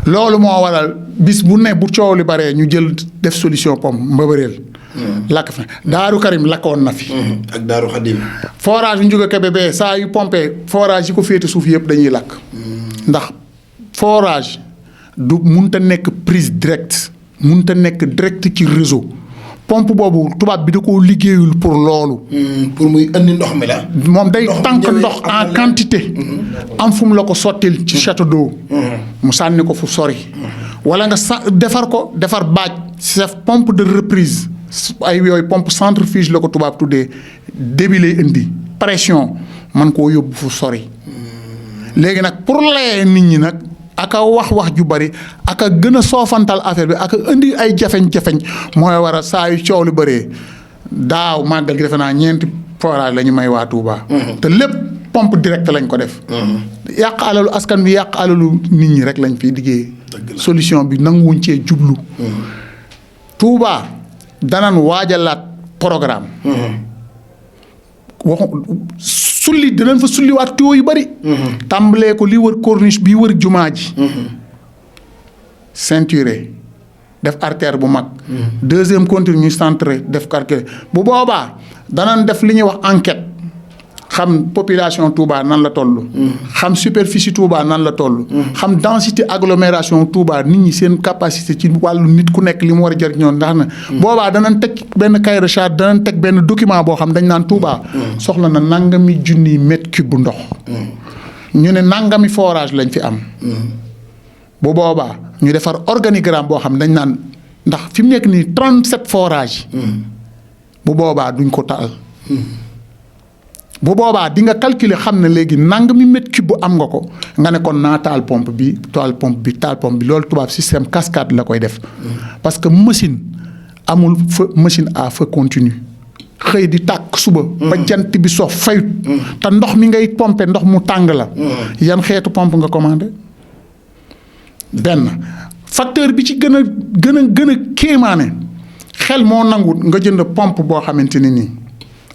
loolu moo waral bis bu ne bu coow li baree ñu jël def solution pompe mbëbëreel. lakk fa Daaru Karim lakkoon na fi. ak Daaru Xadim. forage yu ñu jóge Kébé saa yu pompé forage yi ko féete suuf yëpp dañuy lakk. ndax forage du mënut a nekk prise directe mënut a nekk direct ci réseau pompe boobu tubaab bi da koo liggéeyul pour loolu. pour muy indi ndox mi la. moom day tànk ndox en quantité. am fu mu la ko sottil ci château d'eau. mu sànni ko fu sori. wala nga defar ko defar baaj chef pompe de reprise. ay yooyu pompe centrifuge la ko tubaab tuddee débit lay indi pression man koo yóbbu fu sori. léegi nag pour layee nit ñi nag aka wax ju bari aka gën a soofantal affaire bi aka indi ay jafeñ-jafeñ mooy war a saa yu coow lu bëree daaw màggal gi defe naa 4 forage la ñu may waa Touba. te lépp pompe direct lañ ko def. yàq alalu askan bi yàq alalu nit ñi rek lañ fiy liggéey. solution bi nanguwuñ cee jublu. Touba danan waajalaat programme. sulli dinañ fa sulliwaat tuyau yu bari. tàmbalee ko li wër corniche bi wër jumaa ji. ceinturé def artère bu mag. deuxième continue ñu centré def calcul bu boobaa danañ def li ñuy wax enquête xam population Touba nan la toll. xam superficie Touba nan la toll. xam densité agglomération Touba nit ñi seen capacité ci wàllu nit ku nekk li mu war a jëriñoo ndax na. boobaa danañ teg benn cahier de charge danañ teg benn document boo xam dañ naan Touba. soxla na nangami junniy mètre cube bu ndox. ñu ne nangami forage lañ fi am. bu boobaa ñu defar organigramme boo xam dañ naan ndax fi mu nekk nii 37 forage bu boobaa duñ ko taal. bu boobaa di nga calculer xam ne léegi nangami mètre cube bu am nga ko nga ne kon naa taal pompe bi taal pompe bi loolu tubaab système cascade la koy def. parce que machine amul feu machine à feu continu xëy di tàkk suba. ba jant bi sox fayut. te ndox mi ngay pomper ndox mu tàng la. yan xeetu pompe nga commandé. benn facteur bi ci gën a kéemaane xel moo nangu nga jënd pompe boo xamante ni nii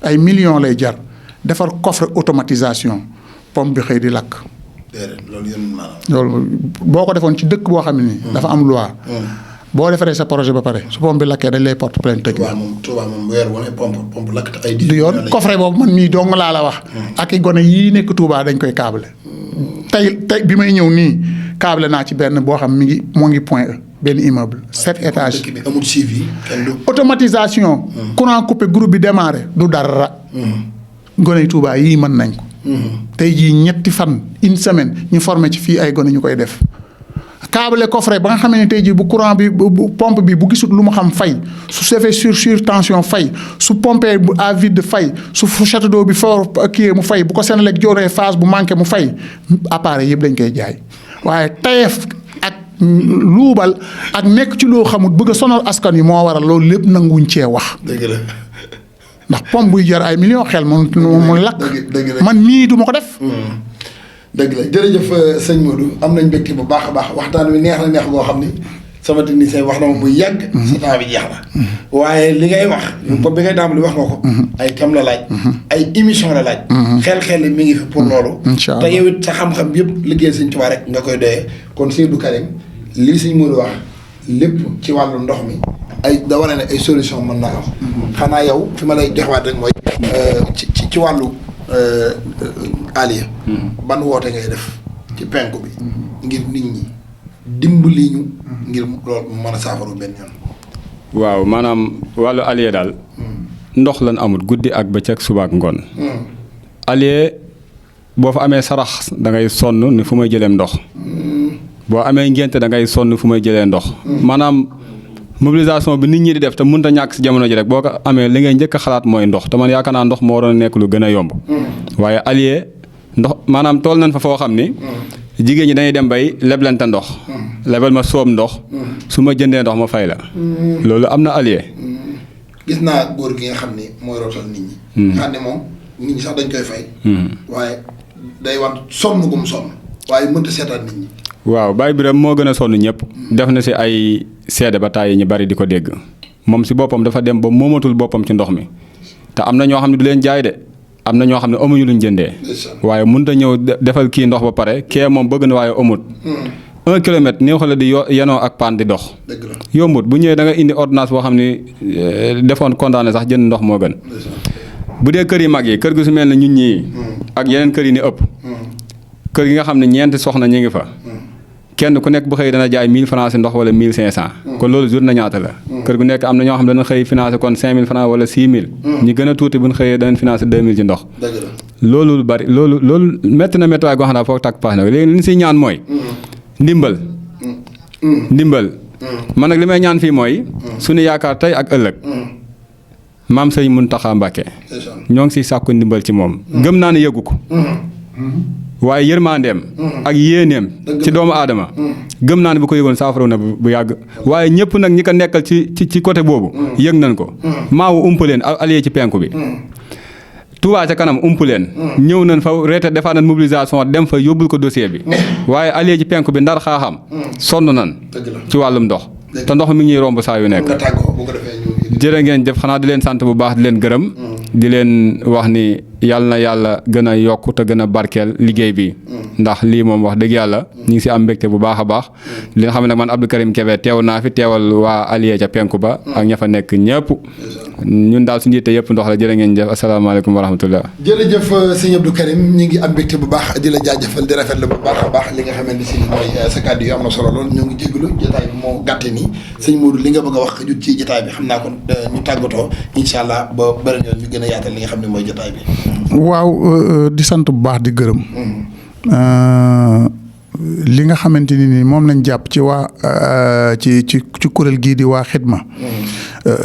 ay millions lay jar. defar coffre automatisation pompe bi xëy di lakk. loolu boo ko defoon ci dëkk boo xam ne nii. dafa am loi. boo defaree sa projet ba pare su pompe bi lakkee dañ lay porte plainte tëj. Touba moom weer wu ne pompe lakk te ay. du yoon coffre boobu man mii dong laa la wax. ak i gone yii nekk Touba dañ koy câble. tey bi may ñëw nii câble naa ci benn boo xam moo ngi point E benn immeuble 7 étages. dëkk bi amul suivi kenn du. automatisation. courant coupé groupe bi démarré du dara. gone yi Touba yii mën nañ ko. tey jii ñetti fan une semaine ñu formé ci fii ay gone ñu koy def. câble coffret ba nga xam ne tey jii bu courant bi bu pompe bi bu gisut lu mu xam fay su defee surtension fay su pompé à vide fay su château d'eau bi fort kii mu fay bu ko Senelec jooree phase bu manqué mu fay appareil yëpp dañ koy jaay waaye tayeef ak luubal ak nekk ci loo xamul bëgg a sonal askan yi moo waral loolu lépp nanguwuñ cee wax. dëgg la. ndax pompe buy jar ay millions xel mu lakk. man mii du ma ko def. dëgg la jërëjëf sëñ Modou am nañ mbégte bu baax a baax waxtaan wi neex na neex boo xam ni sama technicien wax na ma bu yàgg. sa temps bi jeex na. waaye li ngay wax. comme bi ngay tàmbali wax nga ko. ay thème la laaj. ay émission la laaj. xel mi ngi fi pour loolu. incha allah te yow it sa xam-xam yëpp liggéey sëñ Tuubaa rek nga koy doyee kon sëñ Abdou Karim lii sëñ Modou wax lépp ci wàllu ndox mi ay da wane ne ay solution mën naa am. xanaa yow fi ma lay joxwaat rek mooy. ci wàllu. Aliya ban woote ngay def ci penku bi ngir nit ñi dimbali ñu ngir loolu mu mën a saafaru benn yoon. waaw maanaam wàllu allié daal ndox lan amut guddi ak bëccëg suba ak ngoon. allié boo fa amee sarax da ngay sonn ni fu may jëlee ndox. boo amee ngénte da ngay sonn fu may jëlee ndox. maanaam mobilisation bi nit ñi di def te mënut a ñàkk si jamono ji rek boo ko amee li ngay njëkk a xalaat mooy ndox te man yaakaar naa ndox moo waroon a nekk lu gën a yomb. waaye allié ndox maanaam tool nañ fa foo xam ni. jigéen ñi dañuy dem bay leblante ndox. lebal ma soob ndox. su ma jëndee ndox ma fay la. loolu am na allié. gis naa góor gi nga xam ni mooy rootal nit ñi. nga xam ne moom nit ñi sax dañ koy fay. waaye day want sonn gu mu sonn waaye mënta seetaan nit ñi. waaw Baye Birame moo gën a sonn ñëpp. def na si ay seede ba tàyyi ñu bari di ko dégg. moom si boppam dafa dem ba moomatul boppam ci ndox mi. te am na ñoo xam ne du leen jaay de. am na ñoo xam ne amuñu luñ jëndee. waaye mënut a ñëw defal kii ndox ba pare kee moom bëgg na waaye amut. 1 kilomètre nii xale di yenoo ak paan di dox. yombut bu ñëwee da nga indi ordonnance boo xam ni defoon condamné sax jënd ndox moo gën. bu dee kër yi mag yi kër gi su mel ne ñun ñii. ak yeneen kër yi ni ëpp. kër gi nga xam ne ñeenti soxna ñi ngi fa. kenn ku nekk bu xëy dana jaay 1000 francs si ndox wala 1500. kon loolu journée ñaata la. kër gu nekk am na ñoo xam ne dana xëy financé kon 5000 francs wala 6000. ñi gën a tuuti bu ñu xëyee danañ financé 2000 ci ndox. loolu lu bari loolu métti na métti waaye goo xam ne foog tàkk paas na léegi li ñu siy ñaan mooy. ndimbal. man nag li may ñaan fii mooy. suñu yaakaar tey ak ëllëg. maam Sëñ Muntaxa Mbàkke. ñoo ngi siy sàkku ndimbal ci moom. gëm naa ne yëgu ko. waaye yërmandeem ak yéeneem ci doomu aadama gëm naa ne bu ko yëgoon saafara na bu yàgg waaye ñëpp nag ñi ko nekkal ci côté boobu yëg nañ ko maawu ump leen allié ci penku bi Touba ca kanam ump leen ñëw nañ fa reete defaat nañ mobilisation dem fa yóbbul ko dossier bi waaye allié ci penku bi ndar xaaxam sonn nañ ci wàllum ndox te ndox mi ngi ñuy romb saa yu nekk jërë ngeen jëf xanaa di leen sant bu baax di leen gërëm di leen wax ni yàlla na yàlla gën a yokk te gën a barkeel liggéey bi ndax lii moom wax dëgg yàlla ñu ngi si am mbégte bu baax a baax li nga xam ne nag man Abdou Karim Kébé teew naa fi teewal waa allié ca penku ba ak ña fa nekk ñëpp ñun daal suñu yitte yëpp ndox la jërë ngeen jëf asalaamaaleykum wa rahmatullah jërëjëf sëñ Abdou Karim ñu ngi am mbégte bu baax di la jaajëfal di rafetlu bu baax a baax li nga xamante si mooy sa kàddu yu am na solo lool ñoo ngi jégalu jotaay bi moo gàtte nii sëñ Modou li nga bëgg a wax jut ci jotaay bi xam naa ko ñu tàggatoo incha allah ba beneen yoon ñu gën a yaatal li nga xam ne mooy jotaay bi. waaw di sant bu baax di gërëm. li nga xamante ni moom lañ jàpp ci waa ci kuréel gii di waa xidma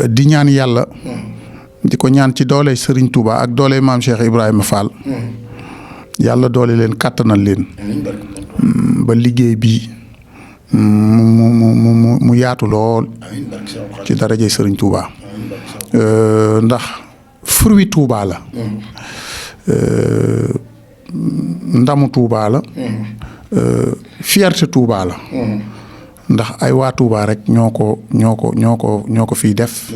di ñaan yàlla di ko ñaan ci doole Serigne Touba ak doole maam Cheikh Ibrahima Fall yàlla doole leen kàttanal leen ba liggéey bi mu yaatu lool ci daraje Serigne Touba ndax fruit Touba la ndamu Touba la fierté Touba la ndax ay waa Touba rek ñoo ko fiy def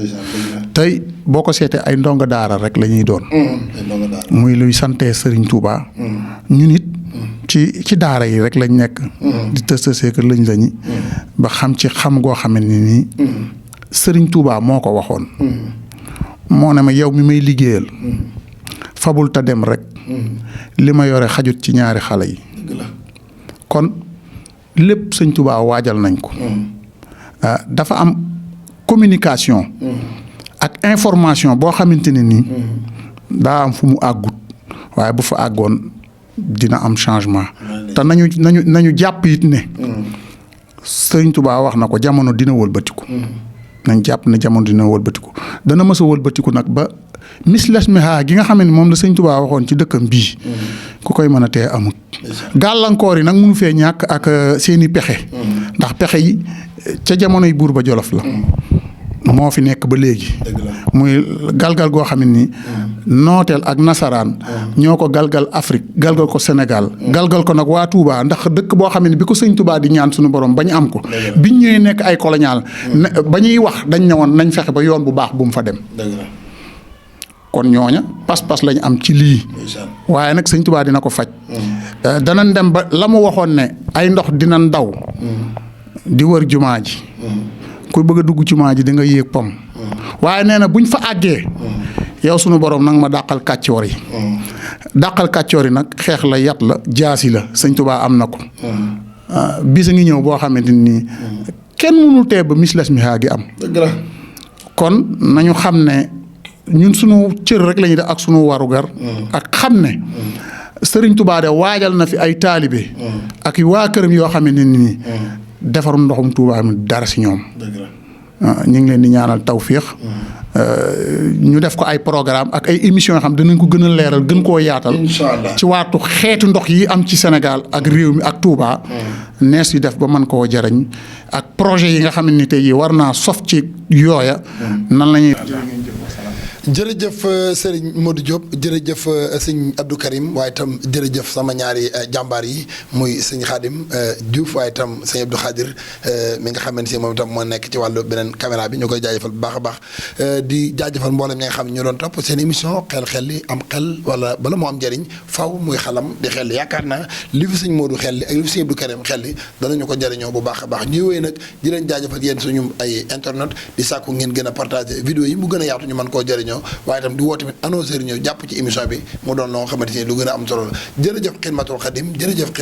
tey boo ko seetee ay ndongo daara rek la ñuy doon muy luy sante Serigne Touba ñu nit ci daara yi rek lañ nekk di tëstësee kër lañi ba xam ci xam goo xam ne nii Serigne Touba moo ko waxoon moo ne ma yow mi may liggéeyal fabul ta dem rek li ma yore xajut ci ñaari xale yi kon lépp sëñ Touba waajal nañ ko dafa am communication ak information boo xamante ne nii daa am fu mu àggut waaye bu fa àggoon dina am changement te nañu jàpp it ne sëñ Touba wax na ko jamono dina wëlbatiku nañ jàpp ne jamono dina wëlbatiku dana mës a wëlbatiku nag ba misles miha gi nga xam ne moom la sëñ Touba waxoon ci dëkkam bii ku koy mën a tee amut gàllankoor yi nag mënu fee ñàkk ak seeni pexe ndax pexe yi ca jamonoy buur ba Jolof la moo fi nekk ba léegi muy galgal goo xam ne ni nooteel ak nasaraan ñoo ko galgal Afrique galgal ko Sénégal galgal ko nag waa Touba ndax dëkk boo xam ne bi ko sëñ Touba di ñaan suñu borom bañ am ko biñ ñëwee nekk ay colonial ba ñuy wax dañ ne woon nañ fexe ba yoon bu baax bu mu fa dem kon ñooña pas-pas lañ am ci lii waaye nag sëñ Touba dina ko faj danañ dem ba la mu waxoon ne ay ndox dinañ daw di wër jumaa ji ku bëgg a dugg jumaa ji di nga yéeg pom waaye nee na buñ fa àggee yow sunu borom nag ma dàqal kàccoor yi dàqal kàccoor yi nag xeex la yat la jaasi la sëñ Touba am na ko bis a ngi ñëw boo xamante ni kenn mënul tee ba mislas mi haa gi am. dëgg la. kon nañu xam ne ñun sunu cër rek la ñuy def ak sunu warugar. ak xam ne Sëriñ Tuubaa de waajal na fi ay taalibe. ak waa këram yoo xam ne nii. defaru ndoxum Tuubaa mi dara si ñoom. dëgg la. ñu ngi leen di ñaanal tawféex. ñu def ko ay programme ak ay émissions yoo xam dinañ ko gën a leeral gën koo yaatal. incha allah ci waatu xeetu ndox yi am ci Sénégal ak réew mi ak Touba. nees yi def ba mën koo jariñ ak projet yi nga xam ne tey war naa sof ci yooya. nan la ñuy. jërëjëf Serigne Modou Diop jërëjëf sëñ Abdou Karim waaye itam jërëjëf sama ñaari jàmbaar yi muy sëñ Khadim Diouf waaye itam sëñ Abdou Khadir mi nga xamante si moom itam moo nekk ci wàllu beneen caméra bi ñu koy jaajëfal bu baax a baax di jaajëfal mboolem ñi nga xam ne ñoo doon topp seen émission xel li am xel wala bala moo am njëriñ faw muy xalam di xel yaakaar naa li fi sëñ Modou xel li ak li fi sëñ Abdou Karim xel li danañu ko jëriñoo bu baax a baax ñuy wéy nag di leen jaajëfal yéen suñu ay internet di sàkku ngeen gën a partager vidéo yi mu gën a yaatu ñu mën koo jëriñoo waaye itam di woo tamit annonceur ñëw jàpp ci émission bi mu doon loo xamante ni lu gën a am solo la jërëjëf Xidmatul Xadim jërëjëf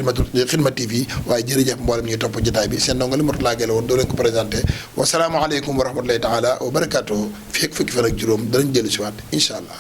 Xidma TV waaye jërëjëf mboolem ñuy topp jotaay bi seen ndongo li matu laa gëla woon doo leen ko présenté wasalaamaaleykum wa rahmatulahi taala wa barakatuh fii ak fukki fan ak juróom danañ jëlu si waat incha allah